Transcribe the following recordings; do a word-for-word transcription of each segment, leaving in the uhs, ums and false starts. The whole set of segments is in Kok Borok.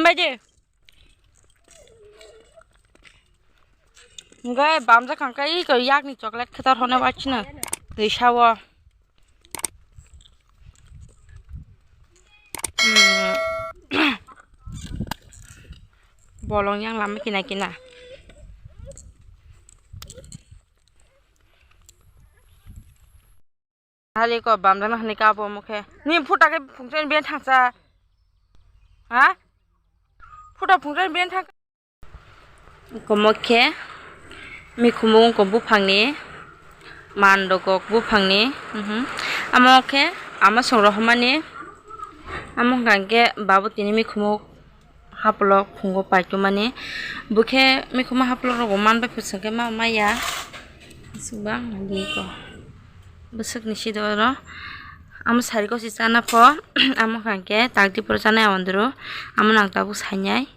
Aje. Ngai bamjak kangkai ko yakni chocolate khetar hone bachina. Twi sawo. Hmm. Bolong yang lama kina kina. Hali ko bamjana hani kabo mukhe. Ni phuta ke phungchen ben thangsa. Ha? Phuta phungchen ben thang. Komokhe mikhumung ko buphangni, mandokok buphangni, mhm. Amo khe ama song rohormani, amo hwnkha khe babu tini mikhumung haplok phungo paikhe mani, bokhe mikhumung haplok rokbo manbai phursingkhe ma maya, aswk bang di ko bwswkni side oro, amo sari kosi chana pho, amo hwnkha khe takti pore chanai awandru, amo nang tabuk sainai.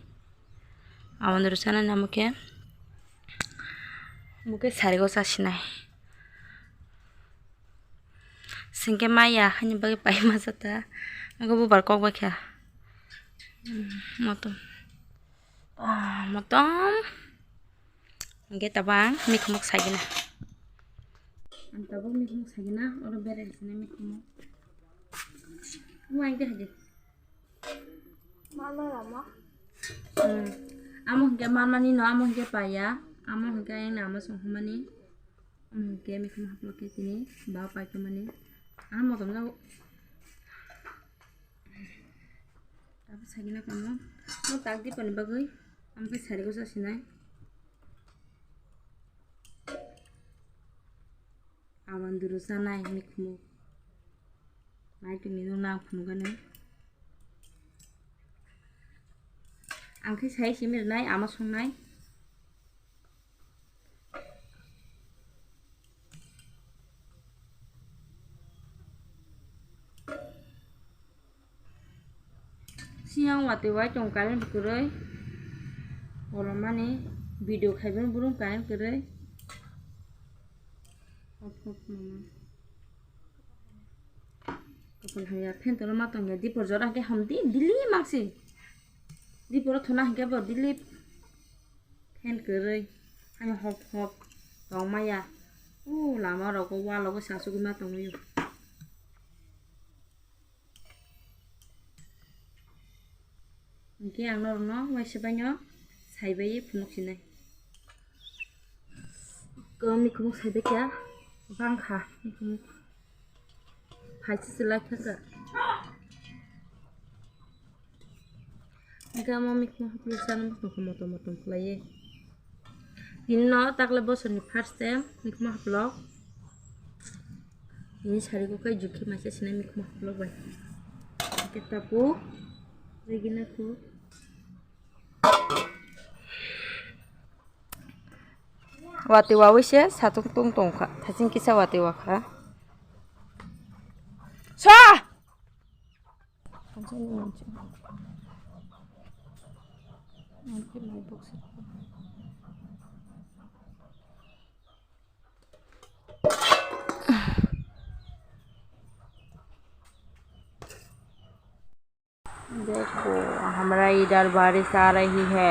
Aboni rwchana namo khe, bo khe sarigo chasinai. Singkhe maya hani bagwi pai masa ta. Abo bubar kok bai kha. Hmm, motom. Ah, motom. Hingkhe tabang mikhumuk saigina. Ang tabuk mikhumuk saigina, oro berai sini mikhumuk. Mo ang khe haide. Mano lama. Hmm. Amo hingke manmani no, amo hingke paya. Amo hingke ayang na amo songkhomani. Amo hingke mikhum haplo khe tini ba paikhe mani. Amo motom jago. Abo sagina kamo. Mo tak di pani bagwi. Amo khe sari gosa sinai. Aboni duro chanai mikhumuk. Naitok ni nung nang phunukgani. Ang khe sai simi rwnai ama songnai. Siyang watwi wai tong current kwrwi. Bolomani video khaibani burum current kwrwi. Off, off, mama. Kapal hamya fan tolo ma tongya dipor jora khe hamdi dili maksi. Dipor thona hingke bo dili fan kwrwi. Ani hop hop tong maya. U lama rogo wall rogo sasugwi ma tongwi. Hingke ang norokno waisa baino saibai phunuk sinai. Ko mikhumuk saibai kha bangkha mikhumuk. Phaisa se lai kha ka. Hingke amo mikhumuk haplo sana motom motom khlaiye. Tini no takle bosor ni first time mikhumuk haplo. Tini sari ko kai jukhi maisa sinai mikhumuk haplo bai. Hingke tapu regina ko. Watwi wawi se satung tung tong kha. Thaching kisa watwi wa kha. Sa! देखो, हमरा इधर बारिश आ रही है।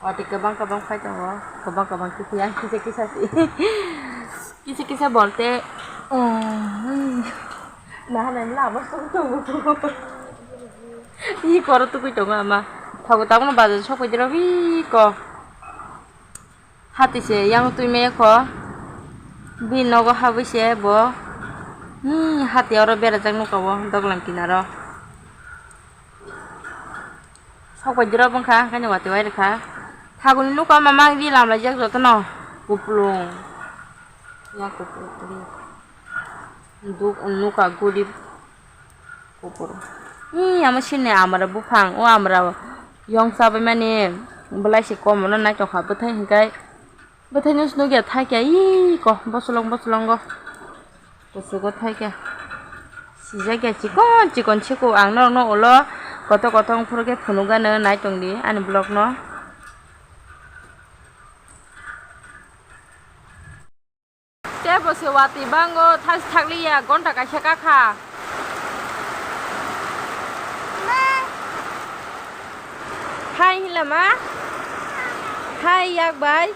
Watwi kwbang kwbang phai tongo, kwbang kwbang kisa kisa si. Kisa kisa bolte, oh, nahanai lama song tongo. Ih, koro tukui tongo ama. Thago tabukno bazar sokphaidi rw biko. Hati se yang twi me kho. Bini nogo habwi se bo. Hmm, hati oro berajak nukha o doglam kinaro. Sok bai jora bwkha, haino watwi wai rwkha. Thaguni nukha mamang ri lam laijak jotono. Kupulung. Ya kupulung ri. Duk nukha guri. Kupulung. Ih, amo sini amra buphang, o amra yong chabai mani belai se kom no naithok kha bwthai hinkai. Bwthai no se nukya thaikya ih ko bosolong bosolongo. Kuchugo thaikya. Sijakya chikon chikon siko ang norokno ulo koto koto wngphuru khe phunukgano naitongdi ani vlog no. Tei bo se watwi bango thas thakliya gonta kaisa kakha. Ma? Hai, yak bai.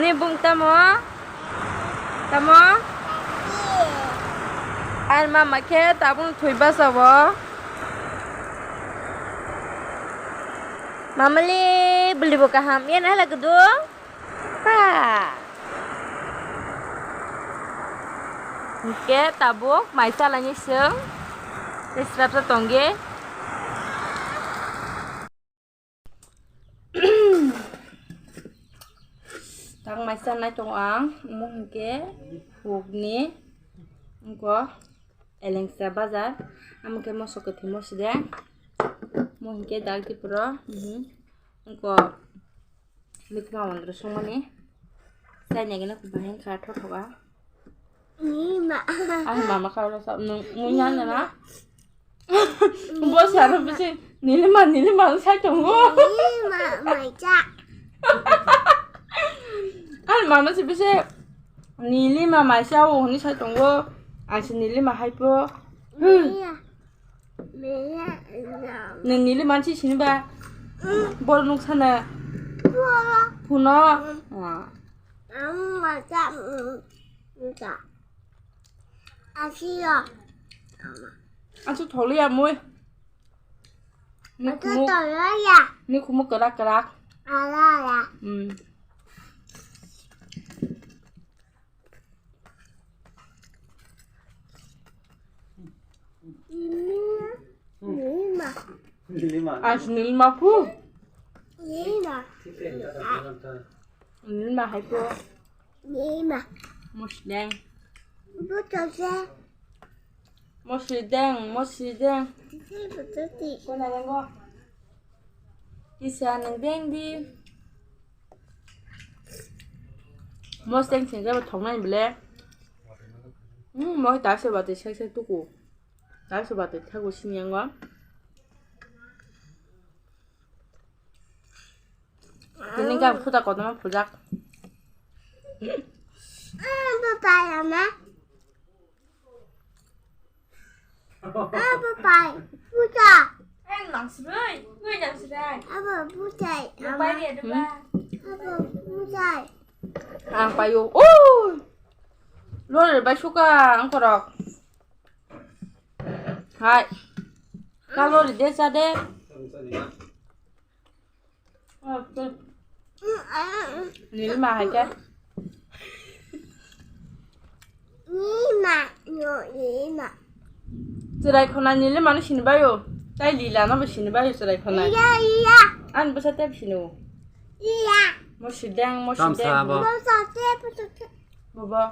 Ni bung tamo? Tamo? Ar mama khe tabung thwi basa bo. Mamali bwlwi bo kaham. Yan hala kudu. Pa. Hingke tabuk mai chalani chwng. Tei srapsa tongge. Tang mai chanai tongo ang, omo hingke hukni, wngkha elengsa bazar, amo khe moso kwthwi moso de, omo hingke dak diporo, mhm, wngkha mikma mandro songmani, chaini gana bahai wngkha thothoka. Nima. Ai mama ka ro sa nung munya na na. Bo sa ro bisi nilima nilima sai tongo. Nima mai cha. Ai mama si bisi nilima mai sa o ni sai tongo. Ai si nilima hai po. Hmm. Iya. Nwng nili mansi sini ba? Bor nuksa na. Phuno. Ang mata mata. Asio. Asu tholi amui. Ni Mata khumuk, tolaya. Ni khumuk kerak kerak. Alaya. Hmm. Nilima. Nilima. As nilima pu. Nilima. Nilima hai pu. Nilima. Mosdeng. Butose. Mosdeng, mosdeng. Butose. Kona lengo. Kisa nang deng di. Mosdeng sing jabo thoknai bele. Hmm, moi ta se bati sek sek tuku. Ta se bati thago sini yango. Tini gam khuda kotorma phujak. Ah, bye bye, Ama. Ah, bye bye. Puja. Ang nang sibui, ngui nang sibui. Abo puja. Ang pai dia dua. Abo puja. Ang payo. Oh! Lori bai suka ang korok. Hai. Ka lori de sa de. Nilima hai khe. Nilima, no, nilima. Chwrai khona nilima no sini baio. Tai lila no bo sini baio chwrai khona. Iya, iya. Ani bwsa tei sini o. Iya. Mo sideng, mo sideng. Tamsa bo. Mo sa te, mo sa te. Bobo.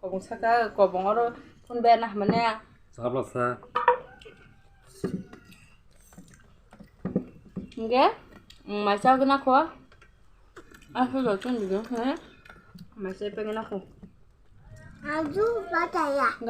Kobong saka, kobong oro phone bai na hamani. Sabla sa. Hingke, mm, mai chagwi nakho. Ah, sudah tun juga, he? Mai chagwi nakho. Aju bataya.